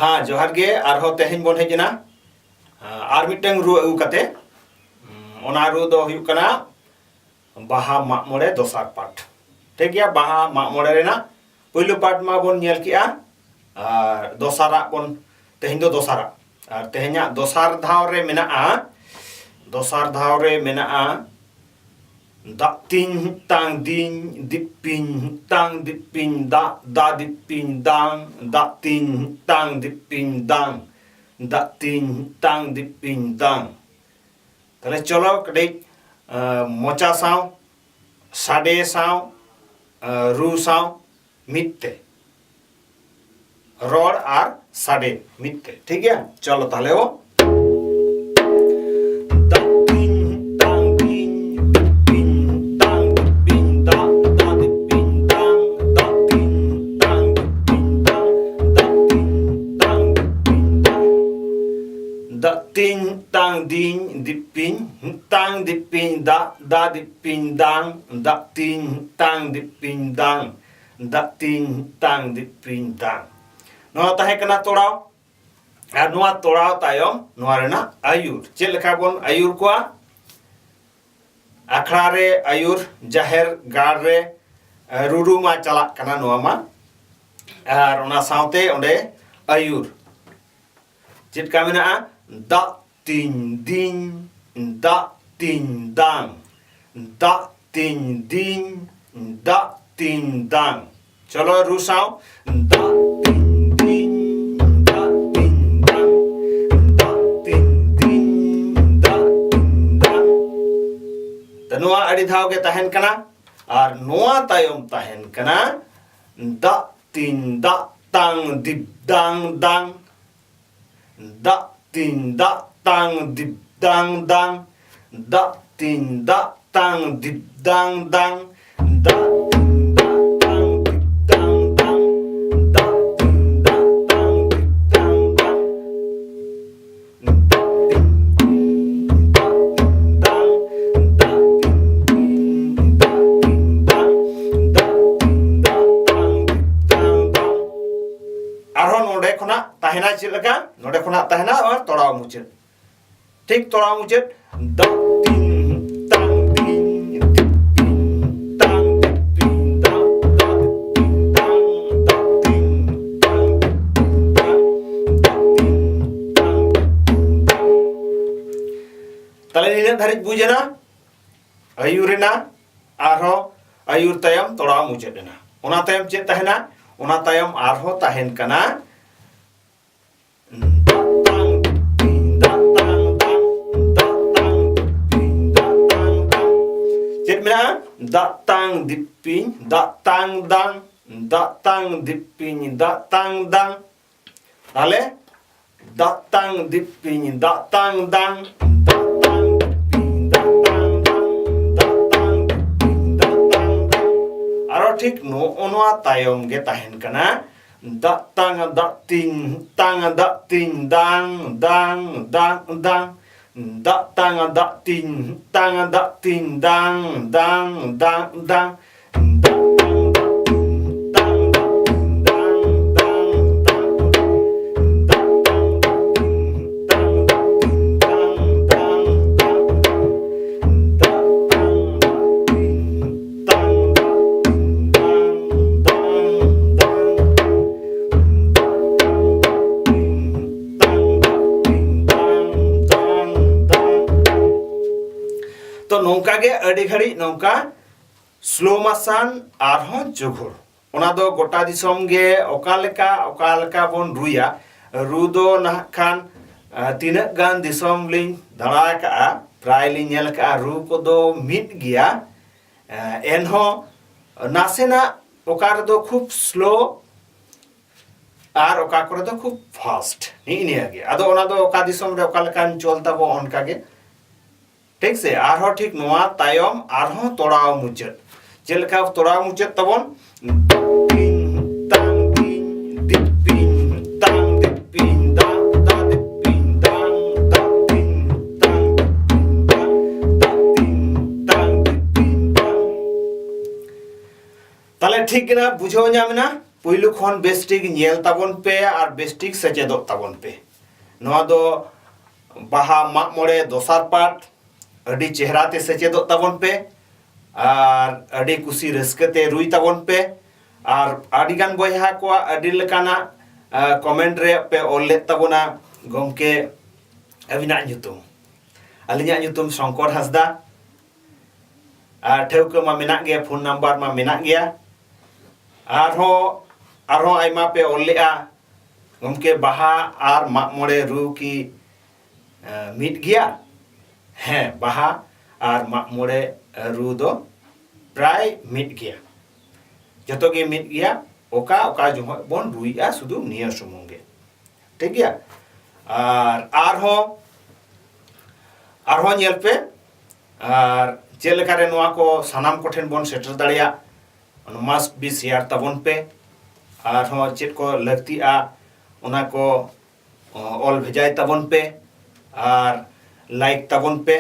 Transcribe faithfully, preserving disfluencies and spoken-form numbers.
ᱦᱮᱸ, ᱡᱚᱦᱟᱨ ᱜᱮ᱾ ᱟᱨᱦᱚᱸ ᱛᱮᱦᱮᱧ ᱵᱚᱱ ᱦᱮᱡ ᱮᱱᱟ, ᱟᱨ ᱢᱤᱫᱴᱟᱝ ᱨᱩ ᱟᱹᱜᱩ ᱠᱟᱛᱮ᱾ ᱚᱱᱟ ᱨᱩ ᱫᱚ ᱦᱩᱭᱩᱜ ᱠᱟᱱᱟ ᱵᱟᱦᱟ ᱢᱟᱜ ᱢᱚᱬᱮ ᱫᱚᱥᱟᱨ ᱯᱟᱴ᱾ ᱴᱷᱤᱠ ᱜᱮᱭᱟ, ᱵᱟᱦᱟ ᱢᱟᱜ ᱢᱚᱬᱮ ᱨᱮᱱᱟᱜ ᱯᱩᱭᱞᱩ ᱯᱟᱴ ᱢᱟ ᱵᱚᱱ ᱧᱮᱞ ᱠᱮᱜᱼᱟ, ᱟᱨ ᱫᱚᱥᱟᱨᱟᱜ ᱵᱚᱱ, ᱛᱮᱦᱮᱧ ᱫᱚ ᱫᱚᱥᱟᱨᱟᱜ, ᱟᱨ ᱛᱮᱦᱮᱧᱟᱜ ᱫᱚᱥᱟᱨ ᱫᱷᱟᱣ ᱨᱮ ᱢᱮᱱᱟᱜᱼᱟ, ᱫᱚᱥᱟᱨ ᱫᱷᱟᱣ ᱨᱮ ᱢᱮᱱᱟᱜᱼᱟ, ᱫᱟᱜ ᱛᱤᱧ ᱦᱩᱛᱟᱝ ᱫᱤᱧ ᱫᱤᱯᱤᱧ ᱦᱩᱛᱟᱝ ᱫᱤᱯᱤᱧ ᱫᱟᱜ ᱫᱟ ᱫᱤᱯᱤᱧ ᱫᱟᱝ, ᱫᱟᱜ ᱛᱤᱧ ᱦᱩᱛᱟᱝ ᱫᱤᱯᱤᱧ ᱫᱟᱝ, ᱫᱟᱜ ᱛᱤᱧ ᱦᱩᱛᱟᱝ ᱫᱤᱯᱤᱧ ᱫᱟᱝ᱾ ᱛᱟᱦᱞᱮ ᱪᱚᱞᱚ ᱠᱟᱹᱴᱤᱡ, ᱟᱸ, ᱢᱚᱪᱟ ᱥᱟᱶ, ᱥᱟᱰᱮ ᱥᱟᱶ, ᱟᱸ, ᱨᱩ ᱥᱟᱶ ᱢᱤᱫ ᱛᱮ᱾ ᱨᱚᱲ ᱟᱨ ᱥᱟᱰᱮ ᱢᱤᱫ ᱛᱮ᱾ ᱴᱷᱤᱠ ᱜᱮᱭᱟ? ᱪᱚᱞᱚ ᱛᱟᱦᱞᱮ ᱚ᱾ ᱫᱟᱜ ᱛᱤᱧ ᱦᱩᱛᱟᱝ ᱫᱤᱧ ᱫᱤᱯᱤᱧ ᱦᱩᱛᱟᱝ ᱫᱤᱯᱤᱧ ᱫᱟᱜ ᱫᱟ ᱫᱤᱯᱤᱧ ᱫᱟᱝ, ᱫᱟᱜ ᱛᱤᱧ ᱦᱩᱛᱟᱝ ᱫᱤᱯᱤᱧ ᱫᱟᱝ, ᱫᱟᱜ ᱛᱤᱧ ᱦᱩᱛᱟᱝ ᱫᱤᱯᱤᱧ ᱫᱟᱝ᱾ ᱫᱟᱜ ᱛᱤᱧ ᱦᱩᱛᱟᱝ ᱫᱤᱧ ᱫᱤᱯᱤᱧ ᱦᱩᱛᱟᱝ ᱫᱤᱯᱤᱧ ᱫᱟᱜ ᱫᱟ ᱫᱤᱯᱤᱧ ᱫᱟᱝ, ᱫᱟᱜ ᱛᱤᱧ ᱦᱩᱛᱟᱝ ᱫᱤᱯᱤᱧ ᱫᱟᱝ, ᱫᱟᱜ ᱛᱤᱧ ᱦᱩᱛᱟᱝ ᱫᱤᱯᱤᱧ ᱫᱟᱝ᱾ ᱱᱚᱣᱟ ᱛᱟᱦᱮᱸ ᱠᱟᱱᱟ ᱛᱚᱲᱟᱣ᱾ ᱟᱨ ᱱᱚᱣᱟ ᱛᱚᱲᱟᱣ ᱛᱟᱭᱚᱢ ᱱᱚᱣᱟ ᱨᱮᱱᱟᱜ ᱟᱹᱭᱩᱨ᱾ ᱪᱮᱫ ᱞᱮᱠᱟ ᱵᱚᱱ ᱟᱹᱭᱩᱨ ᱠᱚᱣᱟ? ᱟᱠᱷᱲᱟ ᱨᱮ ᱟᱹᱭᱩᱨ, ᱡᱟᱦᱮᱨ ᱜᱟᱲ ᱨᱮ, ᱮ, ᱨᱩᱨᱩ ᱢᱟ ᱪᱟᱞᱟᱜ ᱠᱟᱱᱟ ᱱᱚᱣᱟ ᱢᱟ᱾ ᱟᱨ ᱚᱱᱟ ᱥᱟᱶᱛᱮ ᱚᱸᱰᱮ ᱟᱹᱭᱩᱨ᱾ ᱪᱮᱫ ᱞᱮᱠᱟ ᱢᱮᱱᱟᱜᱼᱟ? ᱫᱟᱜ ᱛᱤᱧ ᱫᱤᱧ, ᱫᱟᱜ ᱛᱤᱧ ᱫᱟᱝ, ᱫᱟᱜ ᱛᱤᱧ ᱫᱤᱧ, ᱫᱟᱜ ᱛᱤᱧ ᱫᱟᱝ᱾ ᱪᱚᱞᱚ ᱨᱩ ᱥᱟᱶ᱾ ᱫᱟᱜ ᱛᱤᱧ ᱫᱤᱧ, ᱫᱟᱜ ᱛᱤᱧ ᱫᱟᱝ, ᱫᱟᱜ ᱛᱤᱧ ᱫᱤᱧ, ᱫᱟᱜ ᱛᱤᱧ ᱫᱟᱝ᱾ ᱛᱚ, ᱱᱚᱣᱟ ᱟᱹᱰᱤ ᱫᱷᱟᱣ ᱜᱮ ᱛᱟᱦᱮᱱ ᱠᱟᱱᱟ᱾ ᱟᱨ ᱱᱚᱣᱟ ᱛᱟᱭᱚᱢ ᱛᱟᱦᱮᱱ ᱠᱟᱱᱟ ᱫᱟᱜ ᱛᱤᱧ ᱫᱟᱜ ᱛᱟᱝ ᱫᱤᱯ ᱫᱟᱝ ᱫᱟᱝ᱾ ᱫᱟᱜ ᱛᱤᱧ ᱫᱟᱜ ᱛᱟᱝ ᱫᱤᱯ ᱫᱟᱝ ᱫᱟᱝ, ᱫᱟᱜ ᱛᱤᱧ ᱫᱟᱜ ᱛᱟᱝ ᱫᱤᱯ ᱫᱟᱝ ᱫᱟᱝ, ᱫᱟᱜ ᱛᱤᱧ ᱫᱟᱜ ᱛᱟᱝ ᱫᱤᱯ ᱫᱟᱝ ᱫᱟᱝ, ᱫᱟᱜ ᱛᱤᱧ ᱫᱟᱜ ᱛᱟᱝ ᱫᱤᱯ ᱫᱟᱝ ᱫᱟᱝ᱾ ᱫᱟᱜ ᱛᱤᱧ ᱫᱤᱧ, ᱫᱟᱜ ᱛᱤᱧ ᱫᱟᱝ, ᱫᱟᱜ ᱛᱤᱧ ᱫᱤᱧ, ᱫᱟᱜ ᱛᱤᱧ ᱫᱟᱜ ᱛᱟᱝ ᱫᱤᱯ ᱫᱟᱝ ᱫᱟᱝ᱾ ᱟᱨᱦᱚᱸ ᱱᱚᱰᱮ ᱠᱷᱚᱱᱟᱜ ᱛᱟᱦᱮᱱᱟ ᱪᱮᱫ ᱞᱮᱠᱟ? ᱱᱚᱰᱮ ᱠᱷᱚᱱᱟᱜ ᱛᱟᱦᱮᱱᱟ ᱟᱨ ᱛᱚᱲᱟᱣ ᱢᱩᱪᱟᱹᱫ᱾ ᱴᱷᱤᱠ ᱛᱚᱲᱟᱣ ᱢᱩᱪᱟᱹᱫ᱾ ᱫᱟ ᱛᱤᱧ ᱛᱟᱝ ᱛᱤᱧ ᱫᱤᱯᱤᱧ ᱛᱟᱝ ᱫᱤᱯᱤᱧ ᱫᱟ ᱫᱟ ᱫᱤᱯᱤᱧ ᱛᱟᱝ ᱫᱟ ᱛᱤᱧ ᱛᱟᱝ ᱫᱤᱯᱤᱧ ᱛᱟᱝ ᱫᱟ ᱛᱤᱧ ᱛᱟᱝ ᱫᱤᱯᱤᱧ ᱛᱟᱝ᱾ ᱛᱟᱦᱞᱮ ᱱᱤᱱᱟᱹᱜ ᱫᱷᱟᱹᱨᱤᱡ ᱵᱩᱡᱽ ᱮᱱᱟ ᱟᱹᱭᱩᱨ ᱮᱱᱟ, ᱟᱨᱦᱚᱸ ᱟᱹᱭᱩᱨ ᱛᱟᱭᱚᱢ ᱛᱚᱲᱟᱣ ᱢᱩᱪᱟᱹᱫ ᱮᱱᱟ᱾ ᱚᱱᱟ ᱛᱟᱭᱚᱢ ᱪᱮᱫ ᱛᱟᱦᱮᱱᱟ? ᱚᱱᱟ ᱛᱟᱭᱚᱢ ᱟᱨᱦᱚᱸ ᱛᱟᱦᱮᱱ ᱠᱟᱱᱟ ᱫᱟᱜ ᱛᱟᱝ ᱫᱤᱯᱤᱧ, ᱫᱟᱜ ᱛᱟᱝ ᱫᱟᱝ, ᱫᱟᱜ ᱛᱟᱝ ᱫᱤᱯᱤᱧ, ᱫᱟᱜ ᱛᱟᱝ ᱫᱟᱝ᱾ ᱪᱮᱫ ᱢᱮᱱᱟᱜᱼᱟ? ᱫᱟᱜ ᱛᱟᱝ ᱫᱤᱯᱤᱧ, ᱫᱟᱜ ᱛᱟᱝ ᱫᱟᱝ, ᱫᱟᱜ ᱛᱟᱝ ᱫᱤᱯᱤᱧ, ᱫᱟᱜ ᱛᱟᱝ ᱫᱟᱝ᱾ ᱛᱟᱦᱞᱮ ᱫᱟᱜ ᱛᱟᱝ ᱫᱤᱯᱤᱧ, ᱫᱟᱜ ᱛᱟᱝ ᱫᱟᱝ, ᱫᱟᱜ ᱛᱟᱝ ᱫᱤᱯᱤᱧ, ᱫᱟᱜ ᱛᱟᱝ ᱫᱟᱝ, ᱫᱟᱜ ᱛᱟᱝ ᱫᱤᱯᱤᱧ, ᱫᱟᱜ ᱛᱟᱝ ᱫᱟᱝ᱾ ᱟᱨᱚ ᱴᱷᱤᱠ ᱱᱚᱜᱼᱚ ᱱᱚᱣᱟ ᱛᱟᱭᱚᱢ ᱜᱮ ᱛᱟᱦᱮᱱ ᱠᱟᱱᱟ᱾ ᱫᱟᱜ ᱛᱟᱝ ᱫᱟᱜ ᱛᱤᱧ, ᱛᱟᱝ ᱫᱟᱜ ᱛᱤᱧ, ᱫᱟᱝ, ᱫᱟᱝ, ᱫᱟᱝ, ᱫᱟᱝ᱾ ᱫᱟᱜ ᱛᱟᱝ ᱫᱟᱜ ᱛᱤᱧ, ᱛᱟᱝ ᱫᱟᱜ ᱛᱤᱧ, ᱫᱟᱝ, ᱫᱟᱝ, ᱫᱟᱝ, ᱫᱟᱝ᱾ ᱫᱟᱜ ᱛᱟᱝ ᱫᱟᱜ ᱛᱤᱧ, ᱛᱟᱝ ᱫᱟᱜ ᱛᱤᱧ, ᱫᱟᱝ, ᱫᱟᱝ, ᱫᱟᱝ᱾ ᱫᱟᱜ ᱛᱟᱝ ᱫᱟᱜ ᱛᱤᱧ, ᱛᱟᱝ ᱫᱟᱜ ᱛᱤᱧ, ᱫᱟᱝ, ᱫᱟᱝ, ᱫᱟᱝ, ᱫᱟᱝ᱾ ᱫᱟᱜ ᱛᱟᱝ ᱫᱟᱜ ᱛᱤᱧ, ᱛᱟᱝ ᱫᱟᱜ ᱛᱤᱧ, ᱫᱟᱝ, ᱫᱟᱝ, ᱫᱟᱝ᱾ ᱛᱚ ᱱᱚᱝᱠᱟ ᱜᱮ ᱟᱹᱰᱤ ᱜᱷᱟᱹᱲᱤᱡ ᱱᱚᱝᱠᱟ slow motion ᱟᱨᱦᱚᱸ ᱡᱚᱜᱷᱩᱲ᱾ ᱚᱱᱟ ᱫᱚ ᱜᱚᱴᱟ ᱫᱤᱥᱚᱢ ᱜᱮ ᱚᱠᱟ ᱞᱮᱠᱟ, ᱚᱠᱟ ᱞᱮᱠᱟ ᱵᱚᱱ ᱨᱩᱭᱟ᱾ ᱨᱩ ᱫᱚ ᱱᱟᱦᱟᱜ ᱠᱷᱟᱱ, ᱟᱸ, ᱛᱤᱱᱟᱹᱜ ᱜᱟᱱ ᱫᱤᱥᱚᱢ ᱞᱤᱧ ᱫᱟᱬᱟ ᱟᱠᱟᱜᱼᱟ, ᱯᱨᱟᱭ ᱞᱤᱧ ᱧᱮᱞ ᱟᱠᱟᱜᱼᱟ, ᱨᱩ ᱠᱚᱫᱚ ᱢᱤᱫ ᱜᱮᱭᱟ᱾ ᱟᱸ, ᱮᱱᱦᱚᱸ ᱱᱟᱥᱮᱱᱟᱜ ᱚᱠᱟ ᱨᱮᱫᱚ ᱠᱷᱩᱵ slow ᱟᱨ ᱚᱠᱟ ᱠᱚᱨᱮ ᱫᱚ ᱠᱷᱩᱵ fast᱾ ᱱᱤᱜ ᱱᱤᱭᱟᱹ ᱜᱮ᱾ ᱟᱫᱚ ᱚᱱᱟ ᱫᱚ ᱚᱠᱟ ᱫᱤᱥᱚᱢ ᱨᱮ ᱚᱠᱟ ᱞᱮᱠᱟᱱ ᱪᱚᱞ ᱛᱟᱵᱚ, ᱚᱱᱠᱟ ᱜᱮ᱾ ᱴᱷᱤᱠ ᱥᱮ? ᱟᱨᱦᱚᱸ ᱴᱷᱤᱠ ᱱᱚᱣᱟ ᱛᱟᱭᱚᱢ ᱟᱨᱦᱚᱸ ᱛᱚᱲᱟᱣ ᱢᱩᱪᱟᱹᱫ᱾ ᱪᱮᱫ ᱞᱮᱠᱟ ᱛᱚᱲᱟᱣ ᱢᱩᱪᱟᱹᱫ ᱛᱟᱵᱚᱱ? ᱫᱤᱯᱤᱧ, ᱛᱟᱝ, ᱫᱤᱧ, ᱫᱤᱯᱤᱧ, ᱛᱟᱝ, ᱫᱤᱯᱤᱧ, ᱫᱟ, ᱫᱟ, ᱫᱤᱯᱤᱧ, ᱫᱟᱝ, ᱫᱟ, ᱫᱤᱧ, ᱛᱟᱝ, ᱫᱤᱯᱤᱧ, ᱫᱟᱝ, ᱫᱟ, ᱫᱤᱧ, ᱛᱟᱝ, ᱫᱤᱯᱤᱧ, ᱫᱟᱝ᱾ ᱛᱟᱦᱞᱮ ᱴᱷᱤᱠ ᱜᱮ ᱱᱟ, ᱵᱩᱡᱷᱟᱹᱣ ᱧᱟᱢ ᱮᱱᱟ? ᱯᱩᱭᱞᱩ ᱠᱷᱚᱱ ᱵᱮᱥ ᱴᱷᱤᱠ ᱧᱮᱞ ᱛᱟᱵᱚᱱ ᱯᱮ ᱟᱨ ᱵᱮᱥ ᱴᱷᱤᱠ ᱥᱮᱪᱮᱫᱚᱜ ᱛᱟᱵᱚᱱ ᱯᱮ᱾ ᱱᱚᱣᱟ ᱫᱚ ᱵᱟᱦᱟ ᱢᱟᱜ ᱢᱚᱬᱮ ᱫᱚᱥᱟᱨ ᱯᱟᱴ᱾ ᱟᱹᱰᱤ ᱪᱮᱦᱨᱟ ᱛᱮ ᱥᱮᱪᱮᱫᱚᱜ ᱛᱟᱵᱚᱱ ᱯᱮ ᱟᱨ ᱟᱹᱰᱤ ᱠᱩᱥᱤ ᱨᱟᱹᱥᱠᱟᱹ ᱛᱮ ᱨᱩᱭ ᱛᱟᱵᱚᱱ ᱯᱮ᱾ ᱟᱨ ᱟᱹᱰᱤ ᱜᱟᱱ ᱵᱚᱭᱦᱟ ᱠᱚᱣᱟᱜ ᱟᱹᱰᱤ ᱞᱮᱠᱟᱱᱟᱜ ᱠᱚᱢᱮᱱᱴ ᱨᱮ ᱯᱮ ᱚᱞ ᱞᱮᱫ ᱛᱟᱵᱚᱱᱟ, ᱜᱚᱢᱠᱮ ᱟᱹᱵᱤᱱᱟᱜ ᱧᱩᱛᱩᱢ? ᱟᱹᱞᱤᱧᱟᱜ ᱧᱩᱛᱩᱢ ᱥᱚᱝᱠᱚᱨ ᱦᱟᱸᱥᱫᱟ᱾ ᱟᱨ ᱴᱷᱟᱹᱣᱠᱟᱹ ᱢᱟ ᱢᱮᱱᱟᱜ ᱜᱮᱭᱟ, ᱯᱷᱳᱱ ᱱᱟᱢᱵᱟᱨ ᱢᱟ ᱢᱮᱱᱟᱜ ᱜᱮᱭᱟ᱾ ᱟᱨᱦᱚᱸ ᱟᱨᱦᱚᱸ ᱟᱭᱢᱟ ᱯᱮ ᱚᱞ ᱞᱮᱜᱼᱟ, ᱜᱚᱢᱠᱮ ᱵᱟᱦᱟ ᱟᱨ ᱢᱟᱜ ᱢᱚᱬᱮ ᱨᱩ ᱠᱤ ᱮ, ᱢᱤᱫ ᱜᱮᱭᱟ? ᱦᱮᱸ, ᱵᱟᱦᱟ ᱟᱨ ᱢᱟᱜ ᱢᱚᱬᱮ ᱨᱩ ᱫᱚ ᱯᱨᱟᱭ ᱢᱤᱫ ᱜᱮᱭᱟ᱾ ᱡᱚᱛᱚ ᱜᱮ ᱢᱤᱫ ᱜᱮᱭᱟ, ᱚᱠᱟ ᱚᱠᱟ ᱡᱚᱦᱚᱜ ᱵᱚᱱ ᱨᱩᱭᱮᱜᱼᱟ ᱥᱩᱫᱷᱩ ᱱᱤᱭᱟᱹ ᱥᱩᱢᱩᱝ ᱜᱮ᱾ ᱴᱷᱤᱠ ᱜᱮᱭᱟ? ᱟᱨ ᱟᱨᱦᱚᱸ ᱟᱨᱦᱚᱸ ᱧᱮᱞ ᱯᱮ, ᱟᱨ ᱪᱮᱫ ᱞᱮᱠᱟᱨᱮ ᱱᱚᱣᱟ ᱠᱚ ᱥᱟᱱᱟᱢ ᱠᱚᱴᱷᱮᱱ ᱵᱚᱱ ᱥᱮᱴᱮᱨ ᱫᱟᱲᱮᱭᱟᱜ, ᱚᱱᱟ must be share ᱛᱟᱵᱚᱱ ᱯᱮ᱾ ᱟᱨᱦᱚᱸ ᱪᱮᱫ ᱠᱚ ᱞᱟᱹᱠᱛᱤᱜᱼᱟ, ᱚᱱᱟ ᱠᱚ ᱚᱞ ᱵᱷᱮᱡᱟᱭ ᱛᱟᱵᱚᱱ ᱯᱮ ᱟᱨ ᱞᱟᱭᱤᱠ ᱛᱟᱵᱚᱱ ᱯᱮ᱾